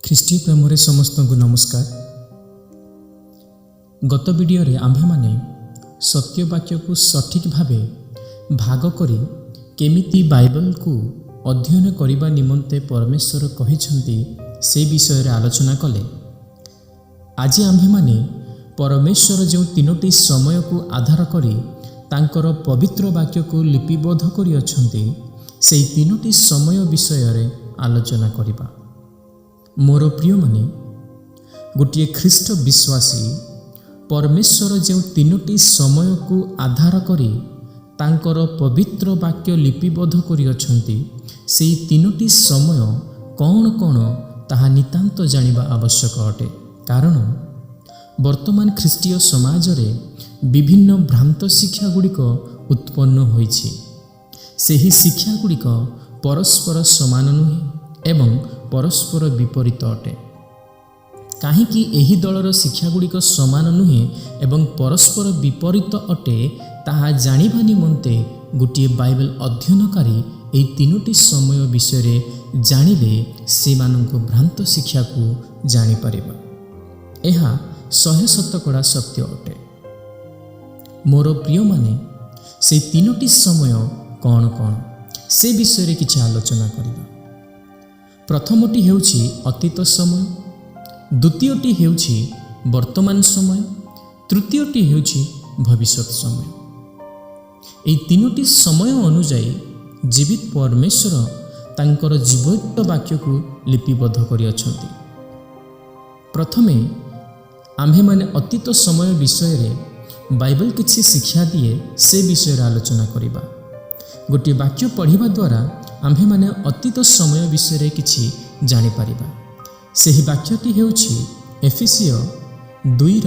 ଖ୍ରୀଷ୍ଟୀୟ ପ୍ରେମରେ ସମସ୍ତଙ୍କୁ ନମସ୍କାର। ଗତ ଭିଡ଼ିଓରେ ଆମ୍ଭେମାନେ ସତ୍ୟ ବାକ୍ୟକୁ ସଠିକ୍ ଭାବେ ଭାଗ କରି କେମିତି ବାଇବଲକୁ ଅଧ୍ୟୟନ କରିବା ନିମନ୍ତେ ପରମେଶ୍ୱର କହିଛନ୍ତି, ସେ ବିଷୟରେ ଆଲୋଚନା କଲେ। ଆଜି ଆମ୍ଭେମାନେ ପରମେଶ୍ୱର ଯେଉଁ ତିନୋଟି ସମୟକୁ ଆଧାର କରି ତାଙ୍କର ପବିତ୍ର ବାକ୍ୟକୁ ଲିପିବଦ୍ଧ କରିଅଛନ୍ତି, ସେହି ତିନୋଟି ସମୟ ବିଷୟରେ ଆଲୋଚନା କରିବା। ମୋର ପ୍ରିୟମାନେ, ଗୋଟିଏ ଖ୍ରୀଷ୍ଟ ବିଶ୍ୱାସୀ ପରମେଶ୍ୱର ଯେଉଁ ତିନୋଟି ସମୟକୁ ଆଧାର କରି ତାଙ୍କର ପବିତ୍ର ବାକ୍ୟ ଲିପିବଦ୍ଧ କରିଅଛନ୍ତି, ସେହି ତିନୋଟି ସମୟ କ'ଣ କ'ଣ ତାହା ନିତାନ୍ତ ଜାଣିବା ଆବଶ୍ୟକ ଅଟେ। କାରଣ ବର୍ତ୍ତମାନ ଖ୍ରୀଷ୍ଟୀୟ ସମାଜରେ ବିଭିନ୍ନ ଭ୍ରାନ୍ତ ଶିକ୍ଷା ଗୁଡ଼ିକ ଉତ୍ପନ୍ନ ହୋଇଛି। ସେହି ଶିକ୍ଷା ଗୁଡ଼ିକ ପରସ୍ପର ସମାନ ନୁହେଁ ଏବଂ ପରସ୍ପର ବିପରୀତ ଅଟେ। କାହିଁକି ଏହି ଦଳର ଶିକ୍ଷାଗୁଡ଼ିକ ସମାନ ନୁହେଁ ଏବଂ ପରସ୍ପର ବିପରୀତ ଅଟେ, ତାହା ଜାଣିବା ନିମନ୍ତେ ଗୋଟିଏ ବାଇବେଲ ଅଧ୍ୟୟନକାରୀ ଏହି ତିନୋଟି ସମୟ ବିଷୟରେ ଜାଣିଲେ ସେମାନଙ୍କ ଭ୍ରାନ୍ତ ଶିକ୍ଷାକୁ ଜାଣିପାରିବା। ଏହା 100 ଶତକଡ଼ା ସତ୍ୟ ଅଟେ। ମୋର ପ୍ରିୟମାନେ, ସେଇ ତିନୋଟି ସମୟ କ'ଣ କ'ଣ, ସେ ବିଷୟରେ କିଛି ଆଲୋଚନା କରିବା। ପ୍ରଥମଟି ହେଉଛି ଅତୀତ ସମୟ, ଦ୍ୱିତୀୟଟି ହେଉଛି ବର୍ତ୍ତମାନ ସମୟ, ତୃତୀୟଟି ହେଉଛି ଭବିଷ୍ୟତ ସମୟ। ଏହି ତିନୋଟି ସମୟ ଅନୁଯାୟୀ ଜୀବିତ ପରମେଶ୍ୱର ତାଙ୍କର ଜୀବିତ ବାକ୍ୟକୁ ଲିପିବଦ୍ଧ କରିଅଛନ୍ତି। ପ୍ରଥମେ ଆମ୍ଭେମାନେ ଅତୀତ ସମୟ ବିଷୟରେ ବାଇବଲ କିଛି ଶିକ୍ଷା ଦିଏ, ସେ ବିଷୟରେ ଆଲୋଚନା କରିବା। ଗୋଟିଏ ବାକ୍ୟ ପଢ଼ିବା ଦ୍ୱାରା ଆମ୍ଭେମାନେ ଅତୀତ ସମୟ ବିଷୟରେ କିଛି ଜାଣିପାରିବା। ସେହି ବାକ୍ୟଟି ହେଉଛି ଏଫିସୀୟ 2ର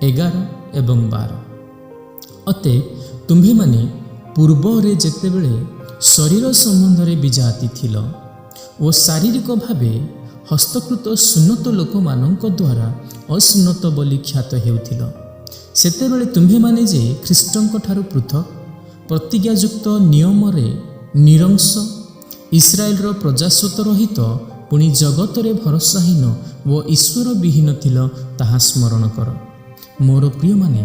11 ଏବଂ 12। ଅତଏବ ତୁମ୍ଭେମାନେ ପୂର୍ବରେ ଯେତେବେଳେ ଶରୀର ସମ୍ବନ୍ଧରେ ବିଜାତି ଥିଲ ଓ ଶାରୀରିକ ଭାବେ ହସ୍ତକୃତ ସୁନ୍ନତ ଲୋକମାନଙ୍କ ଦ୍ୱାରା ଅସୁନ୍ନତ ବୋଲି ଖ୍ୟାତ ହେଉଥିଲ, ସେତେବେଳେ ତୁମ୍ଭେମାନେ ଯେ ଖ୍ରୀଷ୍ଟଙ୍କଠାରୁ ପୃଥକ୍, ପ୍ରତିଜ୍ଞାଯୁକ୍ତ ନିୟମରେ ନିରଂଶ, ଇସ୍ରାଏଲର ପ୍ରଜାସ୍ୱତ୍ୱ ରହିତ, ପୁଣି ଜଗତରେ ଭରସାହୀନ ଓ ଈଶ୍ୱର ବିହୀନ ଥିଲ, ତାହା ସ୍ମରଣ କର। ମୋର ପ୍ରିୟମାନେ,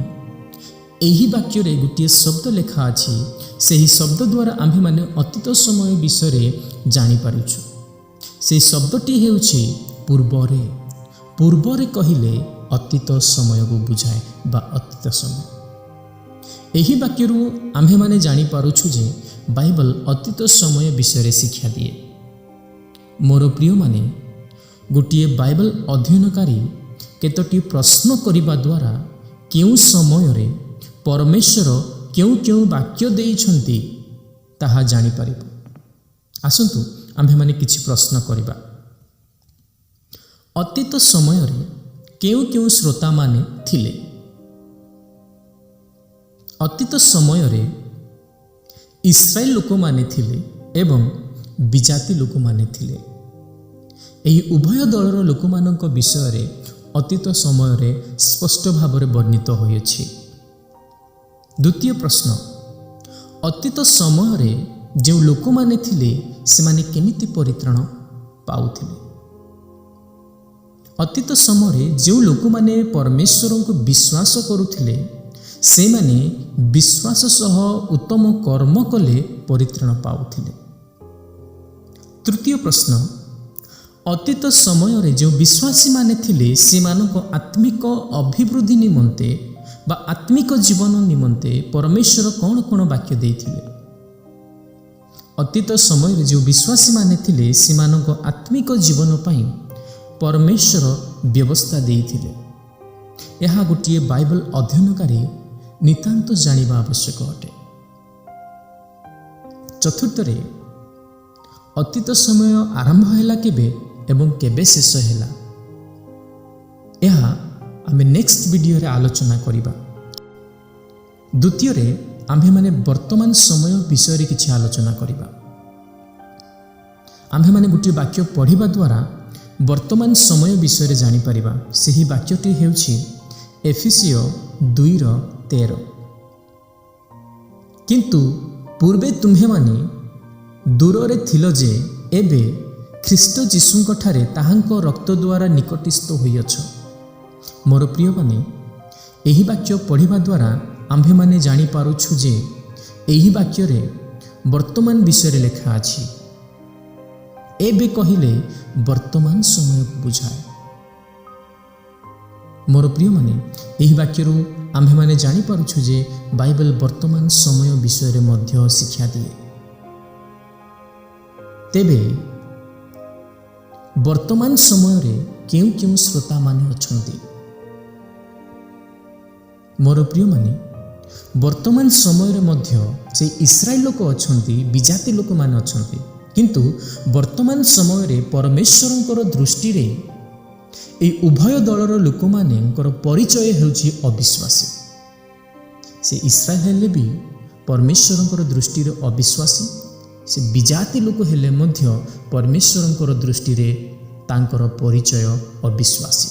ଏହି ବାକ୍ୟରେ ଗୋଟିଏ ଶବ୍ଦ ଲେଖା ଅଛି। ସେହି ଶବ୍ଦ ଦ୍ୱାରା ଆମ୍ଭେମାନେ ଅତୀତ ସମୟ ବିଷୟରେ ଜାଣିପାରୁଛୁ। ସେହି ଶବ୍ଦଟି ହେଉଛି ପୂର୍ବରେ। ପୂର୍ବରେ କହିଲେ ଅତୀତ ସମୟକୁ ବୁଝାଏ ବା ଅତୀତ ସମୟ। ଏହି ବାକ୍ୟରୁ ଆମ୍ଭେମାନେ ଜାଣିପାରୁଛୁ ଯେ ବାଇବଲ ଅତୀତ ସମୟ ବିଷୟରେ ଶିକ୍ଷା ଦିଏ। ମୋର ପ୍ରିୟମାନେ, ଗୋଟିଏ ବାଇବଲ ଅଧ୍ୟୟନକାରୀ କେତୋଟି ପ୍ରଶ୍ନ କରିବା ଦ୍ୱାରା କେଉଁ ସମୟରେ ପରମେଶ୍ୱର କେଉଁ କେଉଁ ବାକ୍ୟ ଦେଇଛନ୍ତି, ତାହା ଜାଣିପାରିବ। ଆସନ୍ତୁ ଆମ୍ଭେମାନେ କିଛି ପ୍ରଶ୍ନ କରିବା। ଅତୀତ ସମୟରେ କେଉଁ କେଉଁ ଶ୍ରୋତାମାନେ ଥିଲେ? ଅତୀତ ସମୟରେ ଇସ୍ରାଏଲ ଲୋକମାନେ ଥିଲେ ଏବଂ ବିଜାତି ଲୋକମାନେ ଥିଲେ। ଏହି ଉଭୟ ଦଳର ଲୋକମାନଙ୍କ ବିଷୟରେ ଅତୀତ ସମୟରେ ସ୍ପଷ୍ଟ ଭାବରେ ବର୍ଣ୍ଣିତ ହୋଇଅଛି। ଦ୍ୱିତୀୟ ପ୍ରଶ୍ନ, ଅତୀତ ସମୟରେ ଯେଉଁ ଲୋକମାନେ ଥିଲେ, ସେମାନେ କେମିତି ପରିତ୍ରାଣ ପାଉଥିଲେ? ଅତୀତ ସମୟରେ ଯେଉଁ ଲୋକମାନେ ପରମେଶ୍ୱରଙ୍କୁ ବିଶ୍ୱାସ କରୁଥିଲେ, ସେମାନେ ବିଶ୍ୱାସ ସହ ଉତ୍ତମ କର୍ମ କଲେ ପରିତ୍ରାଣ ପାଉଥିଲେ। ତୃତୀୟ ପ୍ରଶ୍ନ, ଅତୀତ ସମୟରେ ଯେଉଁ ବିଶ୍ୱାସୀମାନେ ଥିଲେ, ସେମାନଙ୍କ ଆତ୍ମିକ ଅଭିବୃଦ୍ଧି ନିମନ୍ତେ ବା ଆତ୍ମିକ ଜୀବନ ନିମନ୍ତେ ପରମେଶ୍ୱର କ'ଣ କ'ଣ ବାକ୍ୟ ଦେଇଥିଲେ? ଅତୀତ ସମୟରେ ଯେଉଁ ବିଶ୍ୱାସୀମାନେ ଥିଲେ, ସେମାନଙ୍କ ଆତ୍ମିକ ଜୀବନ ପାଇଁ ପରମେଶ୍ୱର ବ୍ୟବସ୍ଥା ଦେଇଥିଲେ। ଏହା ଗୋଟିଏ ବାଇବଲ ଅଧ୍ୟୟନକାରୀ ନିତାନ୍ତ ଜାଣିବା ଆବଶ୍ୟକ ଅଟେ। ଚତୁର୍ଥରେ, ଅତୀତ ସମୟ ଆରମ୍ଭ ହେଲା କେବେ ଏବଂ କେବେ ଶେଷ ହେଲା, ଏହା ଆମେ ନେକ୍ସଟ ଭିଡ଼ିଓରେ ଆଲୋଚନା କରିବା। ଦ୍ୱିତୀୟରେ ଆମ୍ଭେମାନେ ବର୍ତ୍ତମାନ ସମୟ ବିଷୟରେ କିଛି ଆଲୋଚନା କରିବା। ଆମ୍ଭେମାନେ ଗୋଟିଏ ବାକ୍ୟ ପଢ଼ିବା ଦ୍ୱାରା ବର୍ତ୍ତମାନ ସମୟ ବିଷୟରେ ଜାଣିପାରିବା। ସେହି ବାକ୍ୟଟି ହେଉଛି ଏଫିସୀୟ 2ର 13। କିନ୍ତୁ ପୂର୍ବେ ତୁମ୍ଭେମାନେ ଦୂରରେ ଥିଲ ଯେ, ଏବେ ଖ୍ରୀଷ୍ଟ ଯୀଶୁଙ୍କଠାରେ ତାହାଙ୍କ ରକ୍ତ ଦ୍ୱାରା ନିକଟସ୍ଥ ହୋଇଅଛ। ମୋର ପ୍ରିୟମାନେ, ଏହି ବାକ୍ୟ ପଢ଼ିବା ଦ୍ୱାରା ଆମ୍ଭେମାନେ ଜାଣିପାରୁଛୁ ଯେ ଏହି ବାକ୍ୟରେ ବର୍ତ୍ତମାନ ବିଷୟରେ ଲେଖା ଅଛି। ଏବେ କହିଲେ ବର୍ତ୍ତମାନ ସମୟକୁ ବୁଝାଏ। ମୋର ପ୍ରିୟମାନେ, ଏହି ବାକ୍ୟରୁ ଆମ୍ଭେମାନେ ଜାଣିପାରୁଛୁ ଯେ ବାଇବେଲ ବର୍ତ୍ତମାନ ସମୟ ବିଷୟରେ ମଧ୍ୟ ଶିକ୍ଷା ଦିଏ। ତେବେ ବର୍ତ୍ତମାନ ସମୟରେ କେଉଁ କେଉଁ ଶ୍ରୋତାମାନେ ଅଛନ୍ତି? ମୋର ପ୍ରିୟମାନେ, ବର୍ତ୍ତମାନ ସମୟରେ ମଧ୍ୟ ସେ ଇସ୍ରାଏଲ ଲୋକ ଅଛନ୍ତି, ବିଜାତି ଲୋକମାନେ ଅଛନ୍ତି। କିନ୍ତୁ ବର୍ତ୍ତମାନ ସମୟରେ ପରମେଶ୍ୱରଙ୍କର ଦୃଷ୍ଟିରେ ଏହି ଉଭୟ ଦଳର ଲୋକମାନଙ୍କର ପରିଚୟ ହେଉଛି ଅବିଶ୍ୱାସୀ। ସେ ଇସ୍ରାଏଲ ହେଲେ ବି ପରମେଶ୍ୱରଙ୍କର ଦୃଷ୍ଟିରେ ଅବିଶ୍ୱାସୀ, ସେ ବିଜାତି ଲୋକ ହେଲେ ମଧ୍ୟ ପରମେଶ୍ୱରଙ୍କର ଦୃଷ୍ଟିରେ ତାଙ୍କର ପରିଚୟ ଅବିଶ୍ୱାସୀ।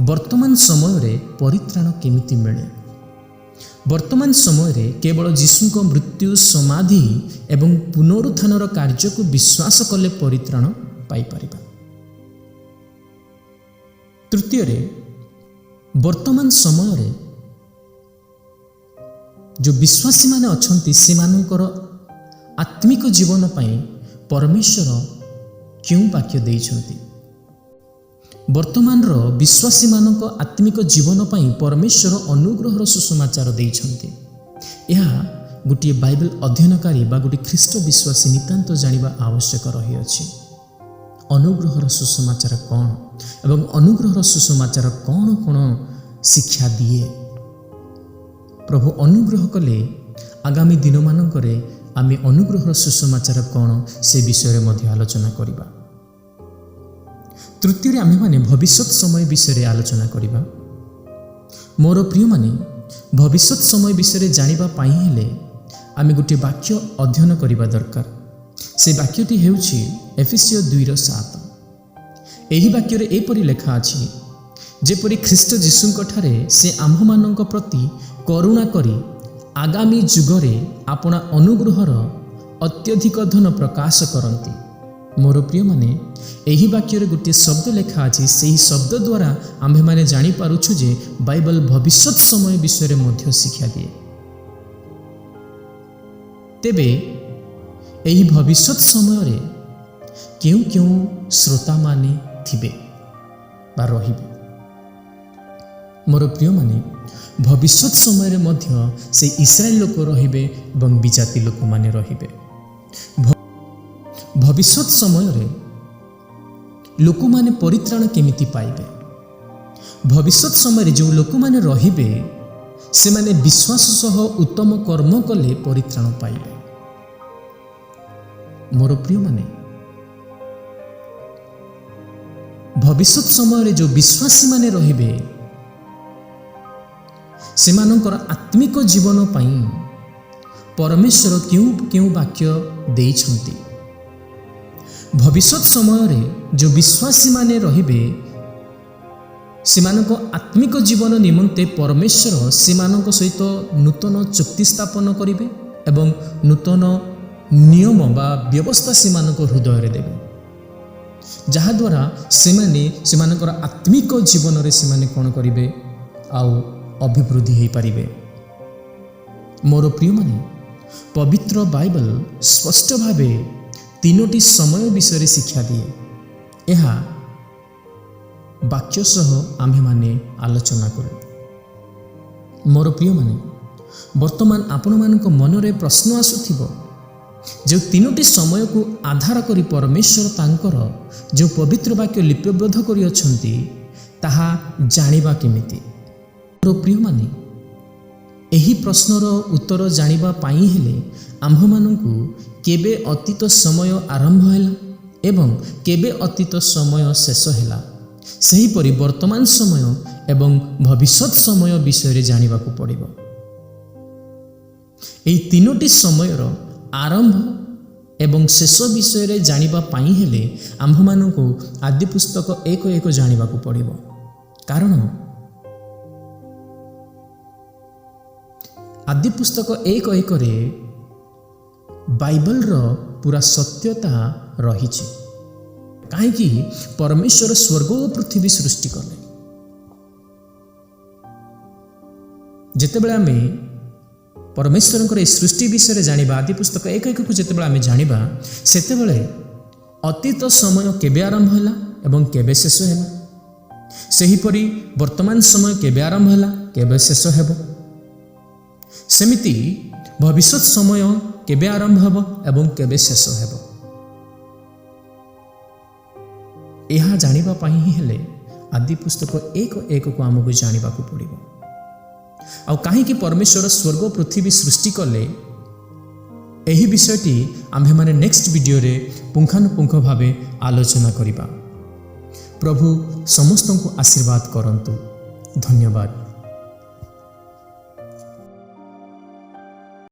ବର୍ତ୍ତମାନ ସମୟରେ ପରିତ୍ରାଣ କେମିତି ମିଳେ? ବର୍ତ୍ତମାନ ସମୟରେ କେବଳ ଯୀଶୁଙ୍କ ମୃତ୍ୟୁ, ସମାଧି ଏବଂ ପୁନରୁତ୍ଥାନର କାର୍ଯ୍ୟକୁ ବିଶ୍ୱାସ କଲେ ପରିତ୍ରାଣ ପାଇପାରିବା। ତୃତୀୟରେ, ବର୍ତ୍ତମାନ ସମୟରେ ଯେଉଁ ବିଶ୍ୱାସୀମାନେ ଅଛନ୍ତି ସେମାନଙ୍କର ଆତ୍ମିକ ଜୀବନ ପାଇଁ ପରମେଶ୍ୱର କେଉଁ ବାକ୍ୟ ଦେଇଛନ୍ତି? ବର୍ତ୍ତମାନର ବିଶ୍ୱାସୀମାନଙ୍କ ଆତ୍ମିକ ଜୀବନ ପାଇଁ ପରମେଶ୍ୱର ଅନୁଗ୍ରହର ସୁସମାଚାର ଦେଇଛନ୍ତି। ଏହା ଗୋଟିଏ ବାଇବେଲ ଅଧ୍ୟୟନକାରୀ ବା ଗୋଟିଏ ଖ୍ରୀଷ୍ଟ ବିଶ୍ୱାସୀ ନିତାନ୍ତ ଜାଣିବା ଆବଶ୍ୟକ ରହିଅଛି। ଅନୁଗ୍ରହର ସୁସମାଚାର କ'ଣ ଏବଂ ଅନୁଗ୍ରହର ସୁସମାଚାର କ'ଣ କ'ଣ ଶିକ୍ଷା ଦିଏ? ପ୍ରଭୁ ଅନୁଗ୍ରହ କଲେ ଆଗାମୀ ଦିନମାନଙ୍କରେ ଆମେ ଅନୁଗ୍ରହର ସୁସମାଚାର କ'ଣ ସେ ବିଷୟରେ ମଧ୍ୟ ଆଲୋଚନା କରିବା। ତୃତୀୟରେ ଆମ୍ଭେମାନେ ଭବିଷ୍ୟତ ସମୟ ବିଷୟରେ ଆଲୋଚନା କରିବା। ମୋର ପ୍ରିୟମାନେ, ଭବିଷ୍ୟତ ସମୟ ବିଷୟରେ ଜାଣିବା ପାଇଁ ହେଲେ ଆମେ ଗୋଟିଏ ବାକ୍ୟ ଅଧ୍ୟୟନ କରିବା ଦରକାର। ସେ ବାକ୍ୟଟି ହେଉଛି ଏଫିସିଓ 2:7। ଏହି ବାକ୍ୟରେ ଏପରି ଲେଖା ଅଛି, ଯେପରି ଖ୍ରୀଷ୍ଟ ଯୀଶୁଙ୍କଠାରେ ସେ ଆମ୍ଭମାନଙ୍କ ପ୍ରତି କରୁଣା କରି ଆଗାମୀ ଯୁଗରେ ଆପଣା ଅନୁଗ୍ରହର ଅତ୍ୟଧିକ ଧନ ପ୍ରକାଶ କରନ୍ତି। ମୋର ପ୍ରିୟମାନେ, ଏହି ବାକ୍ୟରେ ଗୋଟିଏ ଶବ୍ଦ ଲେଖା ଅଛି। ସେହି ଶବ୍ଦ ଦ୍ୱାରା ଆମ୍ଭେମାନେ ଜାଣିପାରୁଛୁ ଯେ ବାଇବଲ ଭବିଷ୍ୟତ ସମୟ ବିଷୟରେ ମଧ୍ୟ ଶିକ୍ଷା ଦିଏ। ତେବେ ଏହି ଭବିଷ୍ୟତ ସମୟରେ କେଉଁ କେଉଁ ଶ୍ରୋତାମାନେ ଥିବେ ବା ରହିବେ? ମୋର ପ୍ରିୟମାନେ, ଭବିଷ୍ୟତ ସମୟରେ ମଧ୍ୟ ସେ ଇସ୍ରାଏଲ ଲୋକ ରହିବେ ଏବଂ ବିଜାତି ଲୋକମାନେ ରହିବେ। ଭବିଷ୍ୟତ ସମୟରେ ଲୋକମାନେ ପରିତ୍ରାଣ କେମିତି ପାଇବେ? ଭବିଷ୍ୟତ ସମୟରେ ଯେଉଁ ଲୋକମାନେ ରହିବେ ସେମାନେ ବିଶ୍ୱାସ ସହ ଉତ୍ତମ କର୍ମ କଲେ ପରିତ୍ରାଣ ପାଇବେ। ମୋର ପ୍ରିୟମାନେ, ଭବିଷ୍ୟତ ସମୟରେ ଯେଉଁ ବିଶ୍ୱାସୀମାନେ ରହିବେ ସେମାନଙ୍କର ଆତ୍ମିକ ଜୀବନ ପାଇଁ ପରମେଶ୍ୱର କେଉଁ କେଉଁ ବାକ୍ୟ ଦେଇଛନ୍ତି? ଭବିଷ୍ୟତ ସମୟରେ ଯେଉଁ ବିଶ୍ୱାସୀମାନେ ରହିବେ ସେମାନଙ୍କ ଆତ୍ମିକ ଜୀବନ ନିମନ୍ତେ ପରମେଶ୍ୱର ସେମାନଙ୍କ ସହିତ ନୂତନ ଚୁକ୍ତି ସ୍ଥାପନ କରିବେ ଏବଂ ନୂତନ ନିୟମ ବା ବ୍ୟବସ୍ଥା ସେମାନଙ୍କ ହୃଦୟରେ ଦେବେ, ଯାହାଦ୍ୱାରା ସେମାନେ ସେମାନଙ୍କର ଆତ୍ମିକ ଜୀବନରେ ସେମାନେ କ'ଣ କରିବେ ଆଉ ଅଭିବୃଦ୍ଧି ହୋଇପାରିବେ। ମୋର ପ୍ରିୟମାନେ, ପବିତ୍ର ବାଇବଲ ସ୍ପଷ୍ଟ ଭାବେ ତିନୋଟି ସମୟ ବିଷୟରେ ଶିକ୍ଷା ଦିଏ। ଏହା ବାକ୍ୟ ସହ ଆମ୍ଭେମାନେ ଆଲୋଚନା କରୁ। ମୋର ପ୍ରିୟମାନେ, ବର୍ତ୍ତମାନ ଆପଣମାନଙ୍କ ମନରେ ପ୍ରଶ୍ନ ଆସୁଥିବ, ଯେଉଁ ତିନୋଟି ସମୟକୁ ଆଧାର କରି ପରମେଶ୍ୱର ତାଙ୍କର ଯେଉଁ ପବିତ୍ର ବାକ୍ୟ ଲିପିବଦ୍ଧ କରିଅଛନ୍ତି ତାହା ଜାଣିବା କେମିତି? ମୋର ପ୍ରିୟମାନେ, ଏହି ପ୍ରଶ୍ନର ଉତ୍ତର ଜାଣିବା ପାଇଁ ହେଲେ ଆମ୍ଭମାନଙ୍କୁ କେବେ ଅତୀତ ସମୟ ଆରମ୍ଭ ହେଲା ଏବଂ କେବେ ଅତୀତ ସମୟ ଶେଷ ହେଲା, ସେହିପରି ବର୍ତ୍ତମାନ ସମୟ ଏବଂ ଭବିଷ୍ୟତ ସମୟ ବିଷୟରେ ଜାଣିବାକୁ ପଡ଼ିବ। ଏହି ତିନୋଟି ସମୟର ଆରମ୍ଭ ଏବଂ ଶେଷ ବିଷୟରେ ଜାଣିବା ପାଇଁ ହେଲେ ଆମ୍ଭମାନଙ୍କୁ ଆଦିପୁସ୍ତକ 1:1 ଜାଣିବାକୁ ପଡ଼ିବ। କାରଣ ଆଦିପୁସ୍ତକ 1:1 ବାଇବଲର ପୁରା ସତ୍ୟତା ରହିଛି। କାହିଁକି ପରମେଶ୍ୱର ସ୍ୱର୍ଗ ଓ ପୃଥିବୀ ସୃଷ୍ଟି କଲେ? ଯେତେବେଳେ ଆମେ ପରମେଶ୍ୱରଙ୍କର ଏହି ସୃଷ୍ଟି ବିଷୟରେ ଜାଣିବା, ଆଦି ପୁସ୍ତକ 1:1କୁ ଯେତେବେଳେ ଆମେ ଜାଣିବା, ସେତେବେଳେ ଅତୀତ ସମୟ କେବେ ଆରମ୍ଭ ହେଲା ଏବଂ କେବେ ଶେଷ ହେଲା, ସେହିପରି ବର୍ତ୍ତମାନ ସମୟ କେବେ ଆରମ୍ଭ ହେଲା, କେବେ ଶେଷ ହେବ, ସେମିତି ଭବିଷ୍ୟତ ସମୟ କେବେ ଆରମ୍ଭ ହେବ ଏବଂ କେବେ ଶେଷ ହେବ, ଏହା ଜାଣିବା ପାଇଁ ହିଁ ହେଲେ ଆଦି ପୁସ୍ତକ 1:1କୁ ଆମକୁ ଜାଣିବାକୁ ପଡ଼ିବ। ଆଉ କାହିଁକି ପରମେଶ୍ୱର ସ୍ୱର୍ଗ ପୃଥିବୀ ସୃଷ୍ଟି କଲେ, ଏହି ବିଷୟଟି ଆମ୍ଭେମାନେ ନେକ୍ସଟ ଭିଡ଼ିଓରେ ପୁଙ୍ଖାନୁପୁଙ୍ଖ ଭାବେ ଆଲୋଚନା କରିବା। ପ୍ରଭୁ ସମସ୍ତଙ୍କୁ ଆଶୀର୍ବାଦ କରନ୍ତୁ। ଧନ୍ୟବାଦ।